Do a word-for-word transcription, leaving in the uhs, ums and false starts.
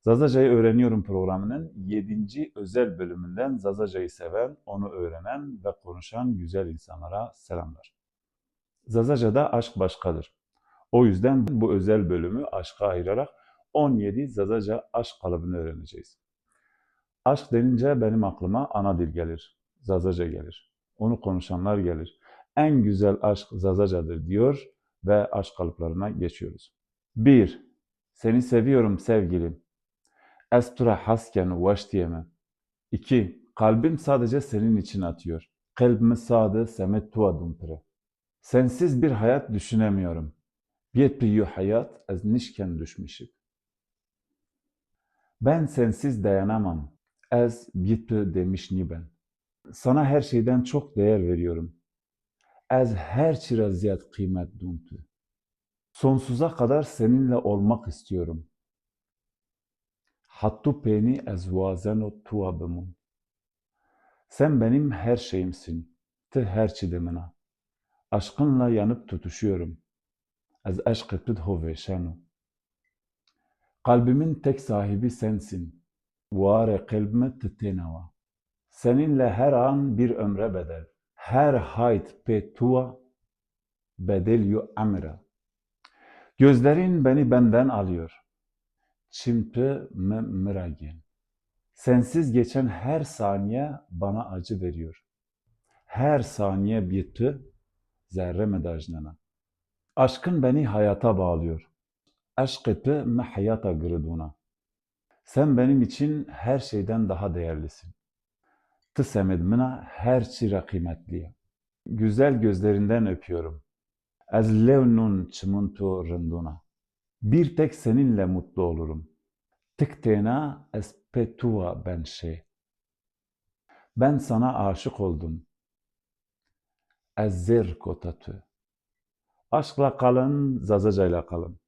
Zazacayı Öğreniyorum programının yedinci özel bölümünden Zazacayı seven, onu öğrenen ve konuşan güzel insanlara selamlar. Zazaca'da aşk başkadır. O yüzden bu özel bölümü aşka ayırarak on yedi Zazaca aşk kalıbını öğreneceğiz. Aşk denince benim aklıma ana dil gelir, Zazaca gelir. Onu konuşanlar gelir. En güzel aşk Zazacadır diyor ve aşk kalıplarına geçiyoruz. Bir, seni seviyorum sevgilim. Ez tu ra hes keno, weş dîyeme. İki, kalbim sadece senin için atıyor. Qelb mi sade semê tua dûn pire. Sensiz bir hayat düşünemiyorum. Biyê tu yo hayat ez nişken düşmüşük. Ben sensiz dayanamam. Ez biyê tu demiş niben. Sana her şeyden çok değer veriyorum. Ez her çi ra ziyad qîmet dûn tu. Sonsuza kadar seninle olmak istiyorum. Hattu pênî ez wazeno tua bimûn. Sen benim her şeyimsin. Ti her çi de min a. Aşkınla yanıp tutuşuyorum. Ez eşqê tu di ho vêşeno. Kalbimin tek sahibi sensin. Warê qelb mi ti têna wa. Seninle her an bir ömre bedel. Her hayt pê tua bedel yo emir a. Gözlerin beni benden alıyor. Çim tu mi mi ra gên. Sensiz geçen her saniye bana acı veriyor. Her saniye biyê tu zerre mi dajnena. Aşkın beni hayata bağlıyor. Eşqê tu mi heyata giridûna. Sen benim için her şeyden daha değerlisin. Ti semêd min a her çi ra qîmetlî ya. Güzel gözlerinden öpüyorum. Ez lew nûn çimûn tu rindûn a. Bir tek seninle mutlu olurum. Tik têna ez pê tua ben şê. Ben sana aşık oldum. Ez zêr kota tu. Aşkla kalın, Zazacayla kalın.